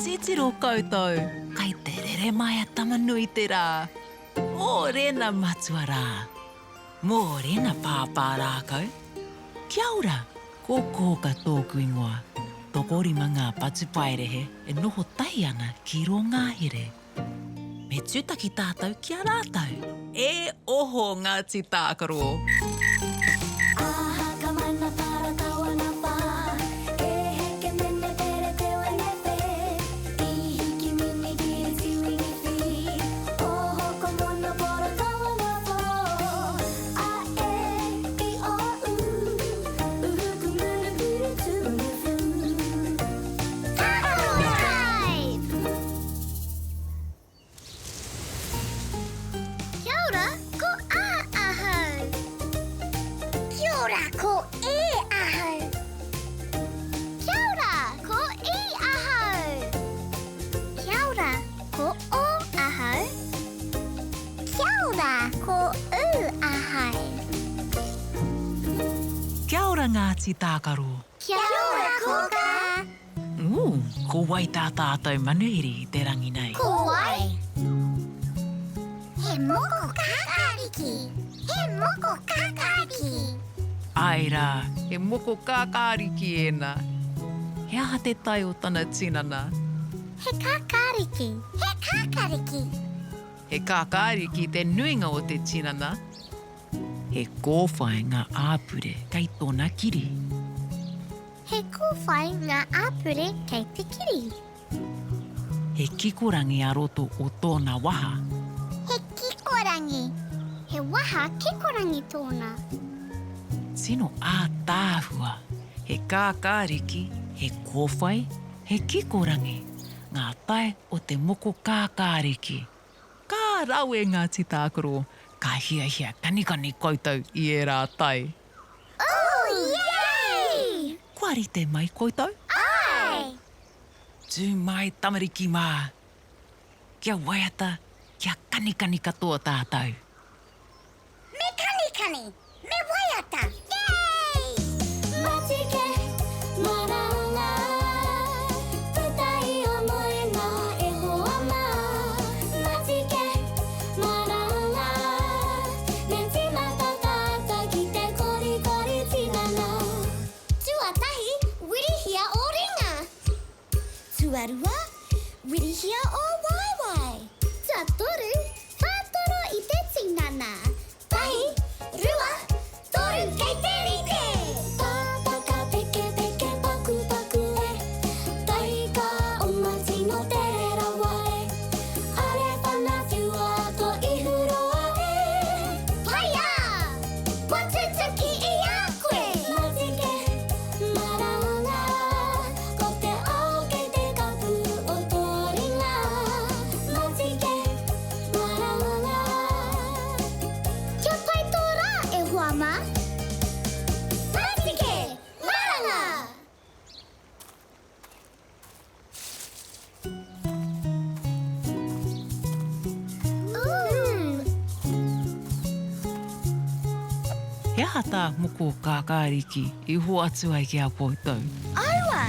Titiro koutou, kai te rere mai a Tama-nui-te-rā. Mōrena matua rā. Mōrena pāpā rākau. Kia ora, ko Kōka tōku ingoa. Tokorima ngā patupaiarehe e noho tahi ana ki rō ngahere. Me tūtaki tātou ki a rātou. E oho Ngāti Tākaro! Kia ora, ko A ahau. Kia ora, ko E ahau. Kia ora, ko I ahau. Kia ora, ko O ahau. Kia ora, ko U ahau. Kia ora Ngāti Tākaro. Kia ora Kōkā. Ooh, ko wai tā tātou manuhiri i te rangi nei? Ko wai? He moko kākāriki! He moko kākāriki! Āe rā, he moko kākāriki ēnā. He aha te tae o tana tinana? He kākāriki! He kākāriki! He kākāriki te nuinga o te tinana. He kōwhai ngā āpure kei tōna kiri. He kōwhai ngā āpure kei te kiri. He kikorangi a roto o tōna waha. He kikorangi. He waha kikorangi tōna. Tino ātaahua. He kākāriki, he kōwhai, he kikorangi, ngā tae o te moko kākāriki. Ka rawe ngā tītākaro, ka hiahia kanikani koutou i ērā tae. Ooh, yay! Kua rite mai koutou? Āe! Tū mai tamariki mā! Kia waiata, kia kanikani katoa tātou. Me kanikani! Me waiata! Yay! Matike, maranga, puta i o moenga e hoa mā. Matike, maranga, me tīmata tātou ki te korikori tinana. Tuatahi, wirihia ō ringa. Tuarua, wirihia ō waewae. Tuatoru, whātoro i te tinana. Tahi, rua, toru, kei te rite! Pāpaka pekepeke pakupaku e, Taika oma tino tere rawa e, Are whana whiua to ihu roa e. Whaia! Kua tutuki i a koe! Matike, maranga, ko te ao kei te kapu o tō ringa. Matike, maranga. Kia pai tō rā e hoa mā! Matike, maranga! He aha tā Moko Kākāriki i hoatu ai ki a koutou? Aua!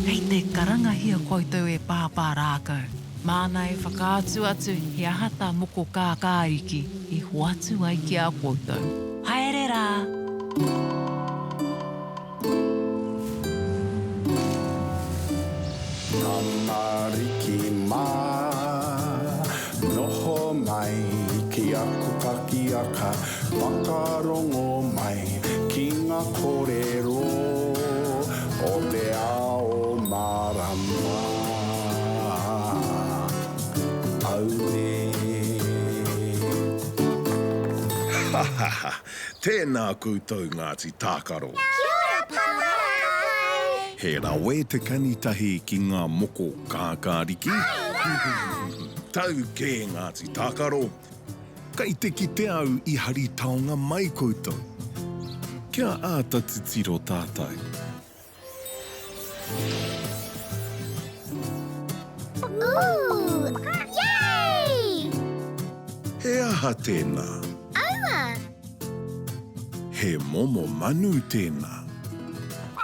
Kei te karangahia koutou e Pāpā Rākau. Māna e whakaatu atu he aha tā Moko Kākāriki i hoatu ai ki a koutou. Haere rā! Tamariki mā, noho mai ki aku pakiaka, whakarongo mai ki ngā kōrero o te ao mārama. Auē. Ha ha ha! Tēnā koutou Ngāti Tākaro. Kia ora Papa Rākai! He rawe te kani tahi ki ngā moko kākāriki. Āe rā! Tau kē Ngāti Tākaro. Kei te kite au i hari taonga mai koutou. Kia āta titiro tātou. Ooh! Yay! He aha tēnā? Aua! He momo manu tēnā.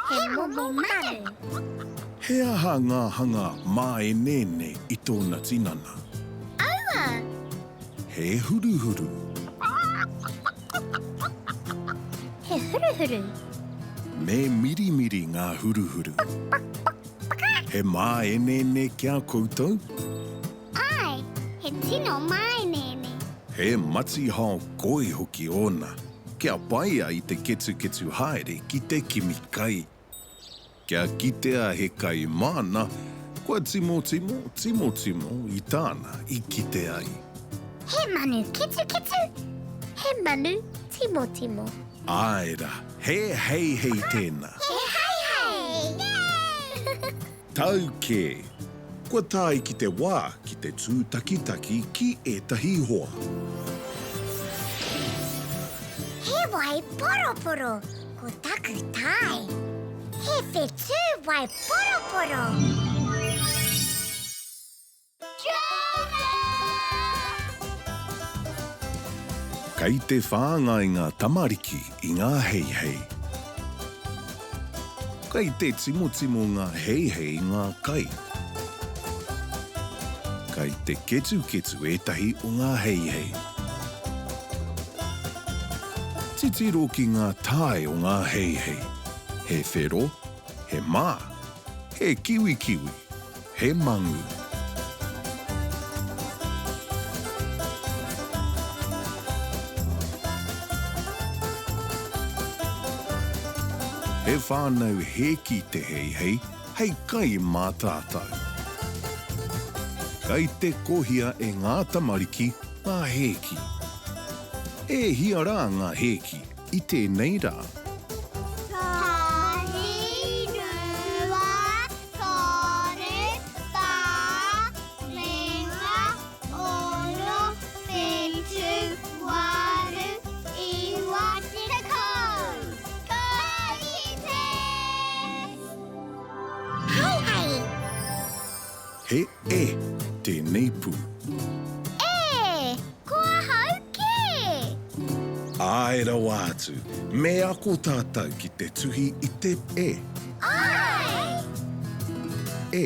He momo manu. He aha ngā hanga māeneene i tōna tinana? Aua! He huruhuru. He huruhuru. Me mirimiri ngā huruhuru. He māeneene ki a koutou? Āe, he tino māeneene. He matihao koi hoki ōna, kia pai ai te ketuketu haere ki te kimi kai. Kia kitea he kai māna, kua timotimo, timotimo i tāna i kite ai. He manu ketuketu, he manu timotimo. Āe rā, he heihei tēnā. He heihei! Tau kē! Kua tae ki te wā ki te tūtakitaki ki ētahi hoa. He wai poroporo ko taku tae. He whetū wai poroporo. Kei te whāngai ngā tamariki i ngā heihei. Kei te timotimo ngā heihei i ngā kai. Kei te ketuketu ētahi o ngā heihei. Titiro ki ngā tae o ngā heihei. He whero, he mā, he kiwikiwi. He mangu. He whānau hēki te heihei hei kai mā tātou. Kei te kohia e ngā tamariki ngā hēki. E hia rā ngā hēki i tēnei rā? Tahi, rua, toru, whā, rima, ono, whitu, waru, iwa, tekau. Ka kite! Hei hei! He e tēnei pū. E! Ko ahau kē! Āe rawa atu, me ako tātou ki te tuhi i te e. Āe! E.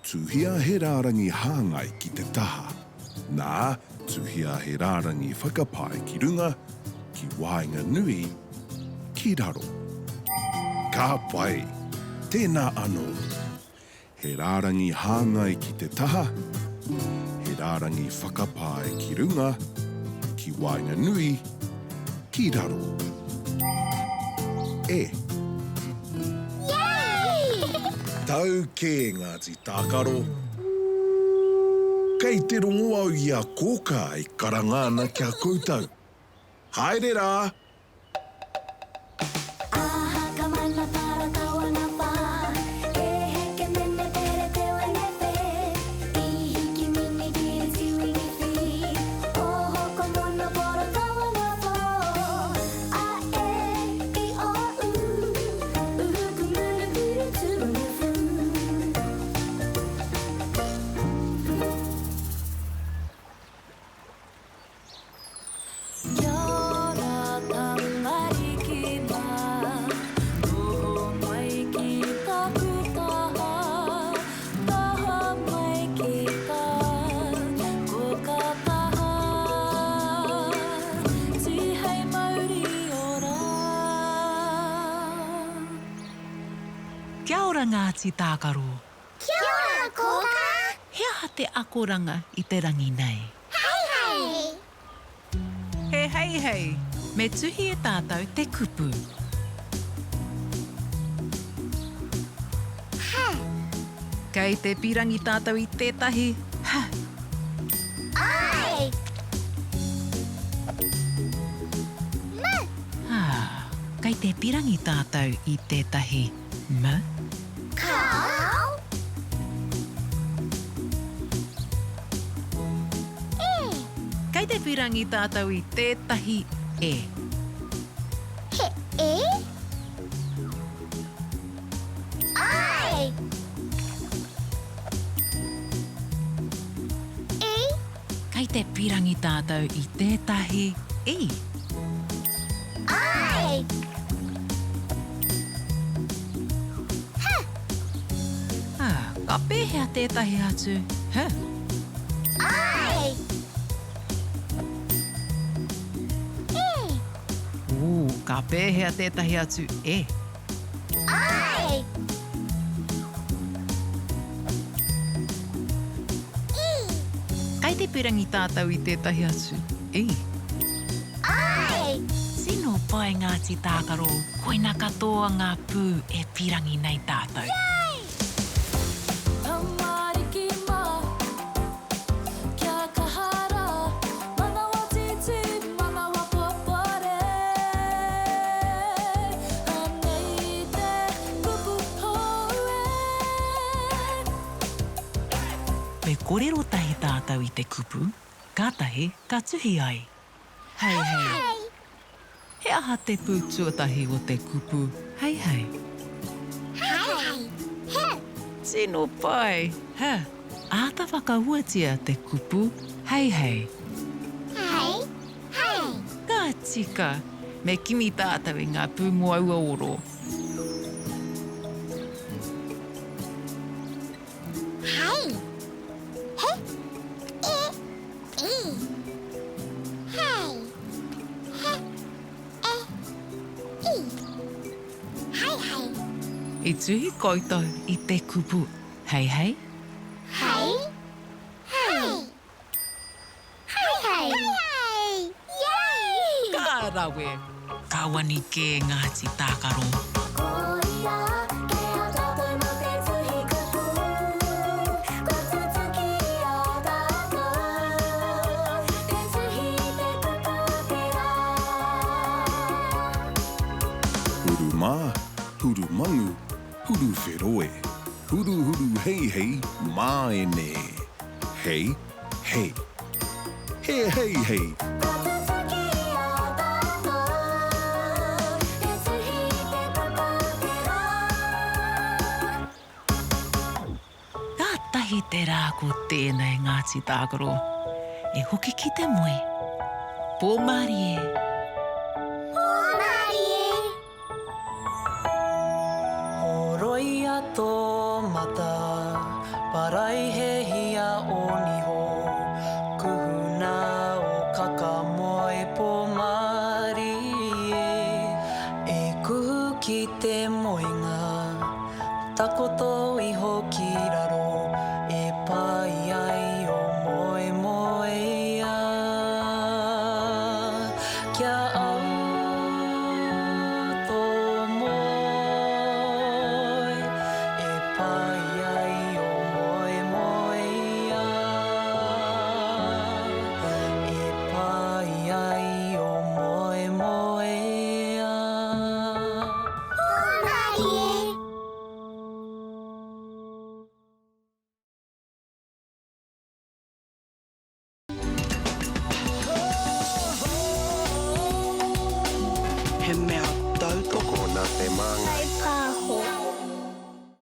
Tuhia he rārangi hāngai ki te taha. Nā, tuhia he rārangi whakapae ki runga, ki waenganui, ki raro. Ka pai! Tēnā anō. He rārangi hāngai ki te taha, he rārangi whakapae ki runga, ki waenganui, ki raro. E. Yay! Tau kē Ngāti Tākaro. Kei te rongo au i a Kōkā e karanga ana ki a koutou. Haere rā! Kia ora tamariki mā, noho mai ki taku taha, taha mai ki tā koka taha, tihei mauri ora. Kia ora Ngāti Tākaro. Kia ora Kōkā! He aha te akoranga i te rangi nei? Heihei! He heihei! Me tuhi e tātou te kupu. H. Kei te pirangi tātou i tētahi h. I. M. Ah, kei te pirangi tātou i tētahi m. Kāo. E. Kei te pirangi tātou i tētahi e. He e? I. E. Kei te pirangi tātou i tētahi i. I. H. pēhea tētahi atu h? Āe! E! Ū, ka pēhea tētahi atu e? Āe! I! Kei te pirangi tātou i tētahi atu i. Āe! Tino pai Ngāti Tākaro, koina katoa ngā pū e pirangi nei tātou. Yay! Tamariki mā, kia kaha rā, manawa tītī, manawa popore. Anei te kupu hou e. Me korero tahi tātou i te kupu, kātahi ka tuhi ai. Hei hei. He aha te pū tuatahi o te kupu hei hei? Hei hei. He. Tino pai. He. Āta whakahuatia te kupu hei hei. Hei hei. Ka tika. Me kimi tātou i ngā pū mō aua oro. Hei. He. E. I. Hei. He. E. I. Hei hei. I tuhi koutou i te kupu hei hei? Hei. Hei. Hei hei! Hei hei! Yay! Ka rawe! Ka wani kē Ngāti Tākaro. Koia kē a tātou mā te tuhi kupu, kua tutuki i a tātou te tuhi i te kupu o te rā. Huru mā, huru mangu, huru whero e. Huruhuru heihei māene e. Hei, hei. He hei hei. Kua tutuki i a tātou te tuhi i te kupu o te rā. Kātahi te rā ko tēnei Ngāti Tākaro e hoki ki te moe. Pōmārie! Pōmārie! Horoia tō mata, paraihehia ō niho, kuhuna ō kakamoe pōmarie, e kuhu ki te moenga, takoto iho ki raro, e pai ai ō moemoeā. Kia au tō moe, e pai ai ō moemoeā. E pai ai ō moemoeā. Hōmarie! He mea tautoko nā te Māngai. Kaipāho.